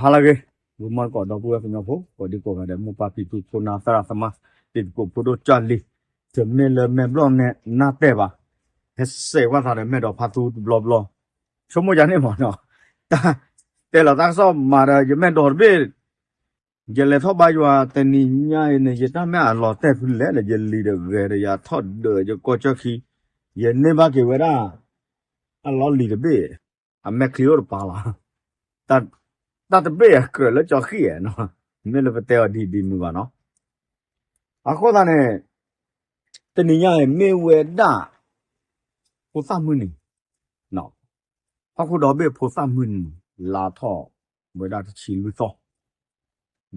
ဟါလၢအဂ့ၤ, ဂီၤမီၢ်ကိးဒီပုၢ်ဝဲၢ်ကညီဖိ ကိးဒံကိးဂၤဒဲး မိၢ်ပၢ်ဖံဖု ဖိနၢ်သရၣ်သမါ တံၤသကိးဖိဒိၣ်ကၢ်လံၤ, တမ့ၢ်လၢမဲာ်ဘျီၣ်နဲနၢ်တဲာ်ဘၣ်, ဟဲစဲးကွၢ်သးဒီးမဲာ်ဒီးဖါသူတဘျီဘျီ, ဆိကမိၣ်ယၤန့ၣ်မ့ၢ်နီၤ, တၢ်တဲလီၤတၢ်ကစီၣ်မၤဒီး ယမဲာ်ဒီးတဘ့ၣ် ယလဲၤထီၣ်ဘါယွၤတနံၤညါအံၤန့ၣ် ယတၢ်မဲာ်အလီၤတဲာ်ဖုလဲၣ်ဒီး ယလံၤဒီးဂဲၤဒီး ယထီၣ်ဒၢး ယကီၢ်ကၠၢၢ်ခံ, ယန့ၢ်ဘၣ်က့ၤဝဲဒၣ် အလီၢ်လံၤတဘ့ၣ်, အမဲာ်ချံအိၣ်တပၤလီၤ, တၢ်တဘ့ၣ်အကြၢးလၢကၠီဃံၣ်ဧါနီၤ, မ့ၢ်လၢပတဲအီၤဒ်ဒ်မုၢ်ဘၣ်နီၤ, အဃိသတးန့ၣ် တနံၤညါအံၤမ့ၢ်ဝဲဒၣ် ဖိသၣ်မုၢ်နံၤ ဟီၣ်ခိၣ်ဒီဘ့ၣ်ဖိသၣ်မုၢ်နံၤ လါထီၣ်ဝဲဒၣ်တဆံလွံၢ်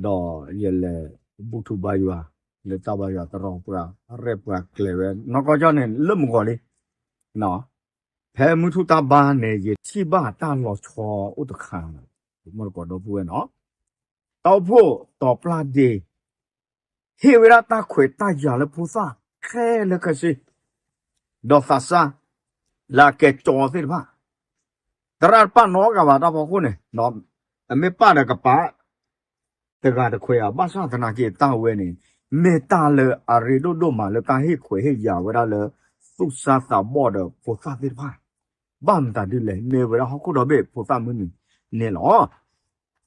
သီ, ဒီးယလဲၤဘူၣ်ထူဘါယွၤ လၢတၢ်ဘါယွၤတရီပှၤရဲၣ်ပှၤကျဲၤဝဲ နီၢ်ကီၢ်ကၠီန့ၣ် လၢမုၢ်ဂီၤလံ, ဖဲမုၢ်ထူၣ်တၢ်ဘါန့ၣ် ယထံၣ်ဘၣ်တၢ်လီၤဆီအိၣ်တခါ, မ့ၢ်တကိးဒီပုၢ်ဝဲၢ်နီၤ, တၢ်အိၣ်ဖှိၣ်တီၤပျၢ်ဒ့ ဟ့ၣ်ဝဲဒၣ်တၢ်ခွဲးတၢ်ယာ်လၢဖိသၣ်ခဲလၢာ်ခဲဆ့, ဒီးသးစၢ် လၢအကဲကၠီသ့ၣ်တဖၣ်, သရၣ်တပာ်နီတဂၤဘၣ်တၢ်ဖီခိၣ်န့ၣ်, အမ့ၢ်ပာ်ဒီးကပာ် တဂၤတခွဲးဧါ, ဘၣ်ဆၣ်သနာ်က့တၢ်ဝဲန့ၣ် မ့ၢ်တၢ်လၢအရ့ဒိၣ်ဒိၣ်မးလၢတၢ်ဟ့ၣ်ခွဲးဟ့ၣ်ယာ်ဝဲဒၣ်လၢ သူၣ်စၢ်သးဘီၣ်ဒီးဖိသၣ်သ့ၣ်တဖၣ်, ဘၣ်မတၤဒ်လဲၣ် မ့ၢ်ဝဲဒၣ်ဟီၣ်ခိၣ်ဒီဘ့ၣ်ဖိသၣ်မုၢ်နံၤန့ၣ်လီၤ.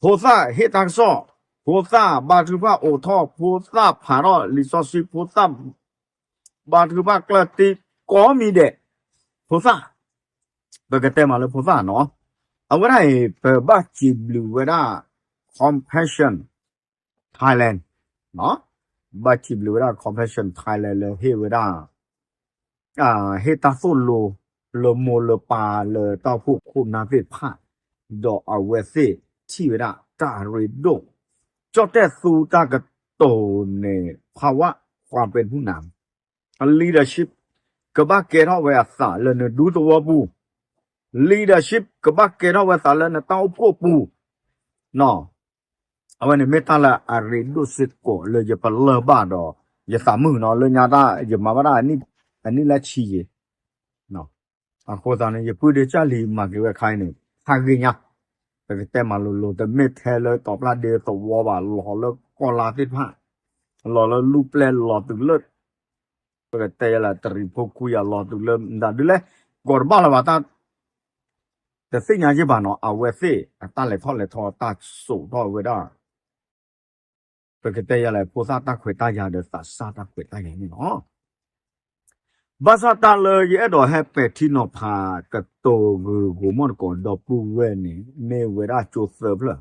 ဖိသၣ်ဟ့ၣ်တၢ်ကစီၣ်, ဖိသၣ်ဘါထုကဖၣ်အိးထီၣ်, ဖိသၣ်ဖးထီၣ်လံာ်စီဆှံ, ဖိသၣ် ဘါထုကဖၣ်ကျၢၢ်တံၢ်ကိးမံၤဒဲး, ဖိသၣ်, ပကတဲမးလၢဖိသၣ်နီၤ, အဝဲဒၣ်အံၤ ပဘၣ်စံးဘျုးဝဲဒၣ် Compassion Thailand, ဘၣ်စံးဘျုးဝဲဒၣ် Compassion Thailand လၢဟ့ၣ်ဝဲဒၣ် ဟ့ၣ်တၢ်သိၣ်လိ လၢမိၢ်လၢပၢ်လၢတၢ်အိၣ်ဖှိၣ်ခိၣ်နၢ်သ့ၣ်တဖၣ်, ဒီးအဝဲသ့ၣ်ထံၣ်ဝဲဒၣ်တၢ်အရ့ဒိၣ်, ကၠီၣ်တဲၣ်သူတၢ်ကတိၤန့ၣ် ဖးဝါ ความเป็นผู้นำ, leadership ကဘၣ်ကဲထီၣ်ဝဲအသးလၢနဒူသဝီပူၤ, leadership ကဘၣ်ကဲထီၣ်ဝဲသးလၢနတၢ်အိၣ်ဖှိၣ်ပူၤ, အဝဲန့ၣ်မ့ၢ်တၢ်လၢအရ့ဒိၣ်စ့ၢ်ကီးလၢယပလၢၢ်ဘၣ်ဒီး ယသးမုာ်နီၤ လၢညါတၢ်ယမၤဘၣ်တၢ်အနံၣ်လၢဆံယံၤ, အဃိသတးန့ၣ် ယပုၢ်ဒ့ကၢ်လံၤမၤက့ၤဝဲခါအံၤန့ၣ် ဖးဂ့ၤညါ, ပကတဲမးလိၤလိၤ တမ့ၢ်ထဲလၢတီၤပျၢ်ဒ့သဝီဘၣ် လီၤလၢကီၢ်လါသ့ၣ်တဖၣ်, လီၤလၢလူၢ်ပျဲၢ်လီၤတုၤလၢ ပကတဲယဲလၢတရံးဖိခွံယၤလီၤတုၤလၢမတၤဒ်လဲၣ်, ကိးတဘၣ်လၢၤဘၣ်တၢ် တသ့ၣ်ညါယ့ၢ်ဘၣ်နီၤ အဝဲသ့ၣ်အတၢ်လဲၤထီၣ်လဲၤထီတၢ်စိာ်ထီၣ်ဝဲဒၣ်, ပကတဲယဲလၢဖိသၣ်တၢ်ခွဲးတၢ်ယာ်ဒီးသးစၢ်တၢ်ခွဲးတၢ်ယာ်န့ၣ်လီၤ. ဘၣ်ဆၣ်တၢ်လၢယအဲၣ်ဒိးဟဲပဲာ်ထံနီၤဖးကတိၤဂုာ်ဂီၤမီၢ်တကိးဒီပုၢ်ဝဲၢ်န့ၣ် မ့ၢ်ဝဲဒၣ်ကၠိသၢဖျၢၣ်,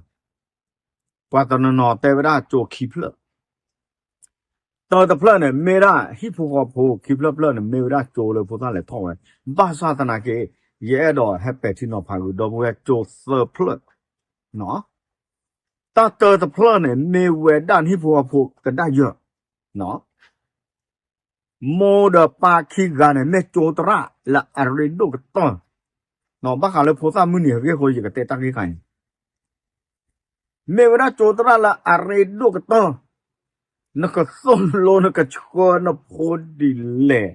ပှၤတနီၤနီၤတဲဝဲဒၣ်ကၠိခံဖျၢၣ် တၢတဖျၢၣ်န့ၣ် မ့ၢ်ဝဲဒၣ်ဟံၣ်ဖိဃီဖိ, ခံဖျၢၣ်ဖျၢၣ်န့ၣ် မ့ၢ်ဝဲဒၣ်ကၠိလၢဖိသၣ်လဲၤထီၣ်ဝဲ, ဘၣ်ဆၣ်သနာ်က့ ယအဲၣ်ဒိးဟဲပဲာ်ထံနီၤဖးဂုာ်ဒီပုၢ်ဝဲၢ်ကၠိသၢဖျၢၣ်, တၢ်တၢတဖျၢၣ်န့ၣ် မ့ၢ်ဝဲဒၣ်ဟံၣ်ဖိဃီဖိကဒၣ်ယၢၢ်, မိၢ်ဒီးပၢ်ခံဂၤန့ၣ် မ့ၢ်ကၠိသရၣ်လၢအရ့ဒိၣ်ကတၢၢ်, ဘၣ်ဃးလၢဖိသၣ်မုၢ်နံၤအဂ့ၢ်အဃိ ယကတဲတၢ်ဂ့ၢ်ခါအံၤ မ့ၢ်ဝဲဒၣ်ကၠိသရၣ်လၢအရ့ဒိၣ်ကတၢၢ်, နကသိၣ်လိနကဆှၢနဖိဒ်လဲၣ်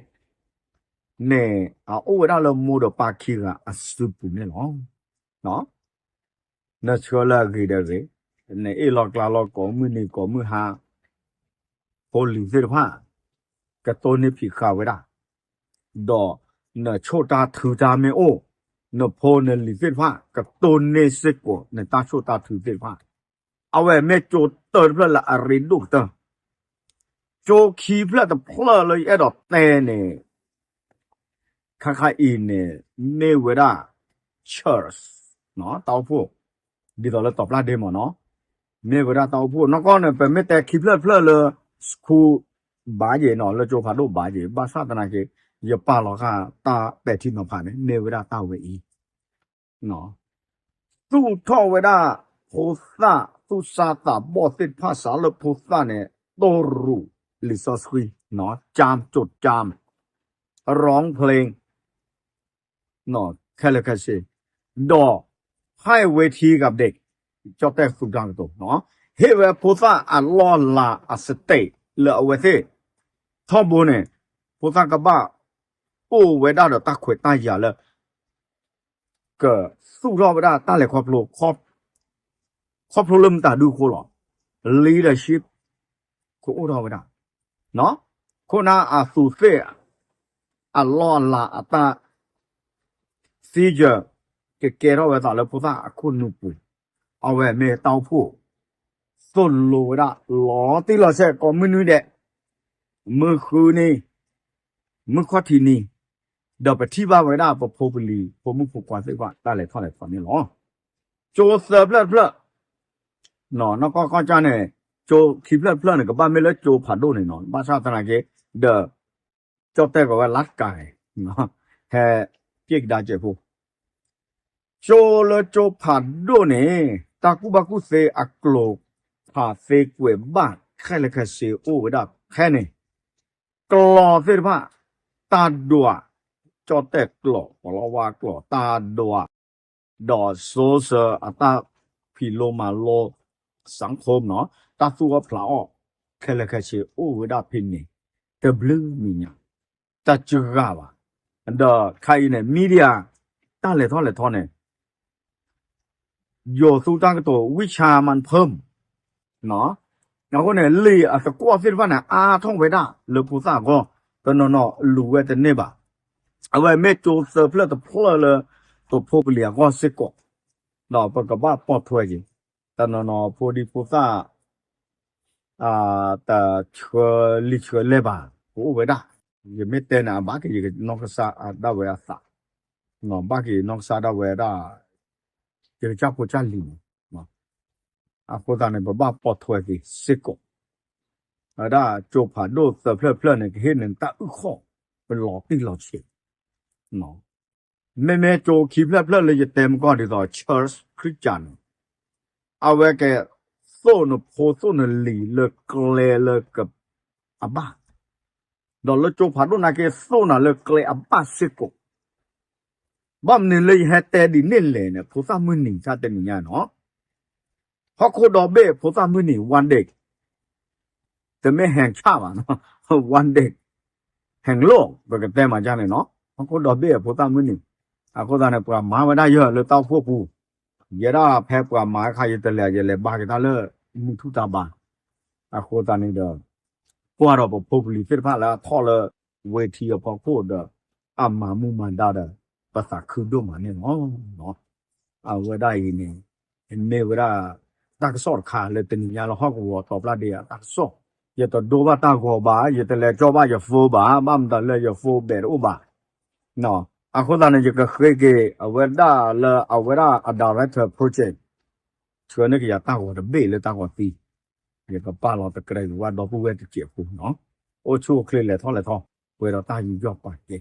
န့ၣ် အအိၣ်ဝဲဒၣ်လၢမိၢ်ဒီးပၢ်ခံဂၤအစုပူၤန့ၣ်လီၤ. နဆှၢလၢအဂ့ၤဒီးဂ့ၤ, နအ့ၣ်လီၤကျါလီၤကိးမုၢ်နံၤကိးမုၢ်ဟါ, ဖိလံၤသ့ၣ်တဖၣ် ကတိၢ်န့ၢ်ဖံးဃာ်ဝဲဒၣ်, ဒီးနဆိၣ်တၢ်ထုတၢ်မ့ၢ်အိၣ်, နဖိနလံၤသ့ၣ်တဖၣ် ကတိၢ်န့ၢ်စ့ၢ်ကီး နတၢ်ဆိၣ်တၢ်ထုသ့ၣ်တဖၣ်, အဝဲမ့ၢ်ကၠိတၢတဖျၢၣ်လၢအရ့ဒိၣ်ကတၢၢ်, ကၠိခံဖျၢၣ်တဖျၢၣ်လၢယအဲၣ်ဒိးတဲန့ၣ် ခါခါအံၤန့ၣ် မ့ၢ်ဝဲဒၣ် church တၢ်အိၣ်ဖှိၣ်, ဒ်သိးလၢတီၤပျၢ်ဒ့မ့ၢ်နီၤ, မ့ၢ်ဝဲဒၣ်တၢ်အိၣ်ဖှိၣ်, နီၢ်ကီၢ်န့ၣ် ပမ့ၢ်တဲခံဖျၢၣ်တဖျၢၣ်လၢ school ဘၣ်ယဲနီၤ, လၢကၠိဖးဒိၣ်ဘၣ်ယဲ, ဘၣ်ဆၣ်သနာ်က့ ယပာ်လီၤဃာ်တၢ်ပဲာ်ထံနီၤဖးန့ၣ် မ့ၢ်ဝဲဒၣ်တၢ်ဝဲအံၤ သူၣ်ထီၣ်ဝဲဒၣ်ဖိသၣ် သူၣ်စၢ်သးဘီၣ်သ့ၣ်တဖၣ် စးလၢဖိသၣ်န့ၣ် တိၢ်ရူးလံာ်စီဆှံ, ကၠၢမ်း ကြို ကၠၢမ်း ร้องเพลง ခဲလၢာ်ခဲဆ့, ဒီး ให้เวทีกับเด็ก ကၠီၣ်တဲၣ်သူတၢ်ကတိၤ, ဟ့ၣ်ဝဲဖိသၣ်အလီၢ်လၤအ stage လၢအဝဲသ့ၣ် ထီဘိန့ၣ် ဖိသၣ်ကဘၣ်အိၣ်ဝဲဒၣ်ဒီးတၢ်ခွဲးတၢ်ယာ်လၢ ကသူၣ်ထီၣ်ဝဲဒၣ်တၢ်လဲၤခီဖျိ ခီ, ခီ ခီဖျိလၢမတၤဒုအဃိလီၤ. leadership ကအိၣ်ထီၣ်ဝဲဒၣ်, ခိၣ်နၢ်အသူးသ့ၣ် အလီၢ်အလၤအတၢ် သံယၢၤ ကကဲထီၣ်ဝဲသးလၢဖိသၣ်အခိၣ်နူာ်ပူၤ, အဝဲမ့ၢ်တၢ်အိၣ်ဖှိၣ် သိၣ်လိဝဲဒၣ်လီၤတံၢ်လီၤဆဲး ကိးမုၢ်နွံဒဲး မုၢ်ဃုနံၤ မုၢ်ခီၣ်ထံးနံၤ, ဒီးပထံၣ်ဘၣ်ဝဲဒၣ်ပဖိပလံၤ ဖိမုၣ်ဖိခွါသ့ၣ်တဖၣ် တၢ်လဲၤထီၣ်လဲၤထီန့ၣ်လီၤ. ကၠိသၢဖျၢၣ်တဖျၢၣ် နီၢ်ကီၢ်ကီၢ်ကၢ်န့ၣ် ကၠိခံဖျၢၣ်တဖျၢၣ်န့ၣ် ကဘၣ်မ့ၢ်လၢကၠိဖးဒိၣ်န့ၣ်နီၤ, ဘၣ်ဆၣ်သနာ်က့ ဒီး ကၠီၣ်တဲၣ်ကီးဝဲလၢကၤန့ၣ် ဟဲပျဲကဒါကဲးဖိ ကၠိလၢကၠိဖးဒိၣ်န့ၣ် တၢ်ကူၣ်ဘၣ်ကူၣ်သ့အကျိၤဖးသ့ကွဲးဘၣ်ခဲလၢာ်ခဲဆ့အိၣ်ဝဲဒၣ်ဖဲန့ၣ်, ကျိာ်သ့ၣ်တဖၣ်, တၢ်ဒွး, ကၠီၣ်တဲၣ်ကျိာ် ပှၤလီဝါကျိာ် တၢ်ဒွး, ဒီးစိစၢၤအတၢ်ဖံးလိမၤလိ စၣ်ခိၣ်နီၤ, တၢ်သူၣ်အီၣ်ဖျးအီၣ် ခဲလၢာ်ခဲဆ့အိၣ်ဝဲဒၣ်ဖဲန့ၣ် တဘျုးမံၤညါ တၢ်စှၤဘၣ်. ဒီးခဲအံၤန့ၣ် media တၢ်လဲၤထီၣ်လဲၤထီန့ၣ် ယိၤသူတၢ်ကတိၤ ဝံၣ်ဆါမၣ်ဖၢမ် အဃိန့ၣ် လံာ်အသကွီၢ်သ့ၣ်တဖၣ်န့ၣ် အါထီၣ်ဝဲဒၣ်လၢဖိသၣ်အဂီၢ် တနီၤနီၤလူၤဝဲတန့ၢ်ဘၣ်. အဝဲမ့ၢ်ကၠိသၢဖျၢၣ်တဖျၢၣ်လၢ ပဖိပလံၤအဂီၢ်စ့ၢ်ကီး ဒီးပကဘၣ်ပိာ်ထွဲက့ၤ တနီၤနီၤဖိဒံဖိသၣ် တဆှၢလံာ်ဆှၢလဲၢ်ဘၣ် ကအိၣ်ဝဲဒၣ်. ယမ့ၢ်တဲန့ၣ် အဘၣ်က့ၤယကနီၢ်ကစၢ်ဒၣ်ဝဲအသး, ဘၣ်က့ၤနီၢ်ကစၢ်ဒၣ်ဝဲဒၣ် ယကစၢ်ဖိစၢ်လံၤန့ၣ်, အဃိသတးန့ၣ် ပဘၣ်ပိာ်ထွဲက့ၤစ့ၢ်ကီး ဝဲဒၣ်ကၠိဖးဒိၣ်သၢဖျၢၣ်ဖျၢၣ်န့ၣ် ကဟ့ၣ်နတၢ်အုၣ်ခီၣ်လီၤတံၢ်လီၤဆဲး မ့မ့ၢ်ကၠိခံဖျၢၣ်ဖျၢၣ်လၢယတဲမကီၢ်ဒ်သိး church ခရံာ်ကၢ်န့ၣ် အဝဲကသိၣ်နဖိသိၣ်နလံၤလၢကျဲလၢ အဘၣ်, ဒီးလၢကၠိဖးဒိၣ်နာ်က့ သိၣ်နၤလၢကျဲအဘၣ်စ့ၢ်ကီး. ဘၣ်မနုၤလၢယဟဲတဲဒ်န့ၣ်လဲၣ်န့ၣ် ဖိသၣ်မုၢ်နံၤတၢ်တနံၤညါနီၤ ဟီၣ်ခိၣ်ဒီဘ့ၣ်ဖိသၣ်မုၢ်နံၤ one day တမ့ၢ် ဟဲဆၣ် ဘၣ်, one day ဟဲလိၣ် ပကတဲမၤကၢ်န့ၣ်နီၤ ဟီၣ်ခိၣ်ဒီဘ့ၣ်အဖိသၣ်မုၢ်နံၤ. အဃိသတးန့ၣ် ပှၤမၤဝဲဒၣ်ယဲလၢတၢ်အိၣ်ဖှိၣ်ပူၤ, ယဲဒၣ်ဖဲပှၤမၤအခါ ယတလဲၤ ယလဲၤဘါက့ၤတၢ်လၢမုၢ်ထူၣ်တၢ်ဘါ. အဃိသတးန့ၣ်ဒီး ကွၢ်ဒီးပဖိပလံၤသ့ၣ်တဖၣ်လၢအထီၣ်လၢ ဝ့ထံအဖီခိၣ်ဒီး အမၤမူမၤဒါဒီး ပသးခုဒိၣ်မးန့ၣ်လီၤ. အဝဲဒၣ်အံၤန့ၣ် မ့ၢ်ဝဲဒၣ် တၢ်ကစီၣ်တခါလၢတနံၤညါလၢဟီၣ်ကဝီၤတီၤပျၢ်ဒ့အတၢ်ကစီၣ်, ယတဒိဘၣ်တၢ်ဂီၤဘၣ်, ယတလဲၤကၠီဘၣ်ယ phone ဘၣ်, ဘၣ်မတၤလၢယ phone ဘဲးတအိၣ်ဘၣ်. အဃိသတးန့ၣ် ယကဃ့က့ၤအဝဲဒၣ်လၢအဝဲဒၣ်အ director project ဆှၢန့ၢ်က့ၤယၤတၢ်ဂီၤတဘ့ၣ်လၢတၢ်ဂီၤသံ, ယကပာ်လီၤတကြၢးက့ၤဝဲဒီပုၢ်ဝဲၢ်တစဲးဖိနီၤ, အိၣ်ဆူၣ်အိၣ်ချ့လဲၤထီၣ်လဲၤထီ ပှဲၤဒီးတၢ်ယူးယီၣ်ပာ်ကဲ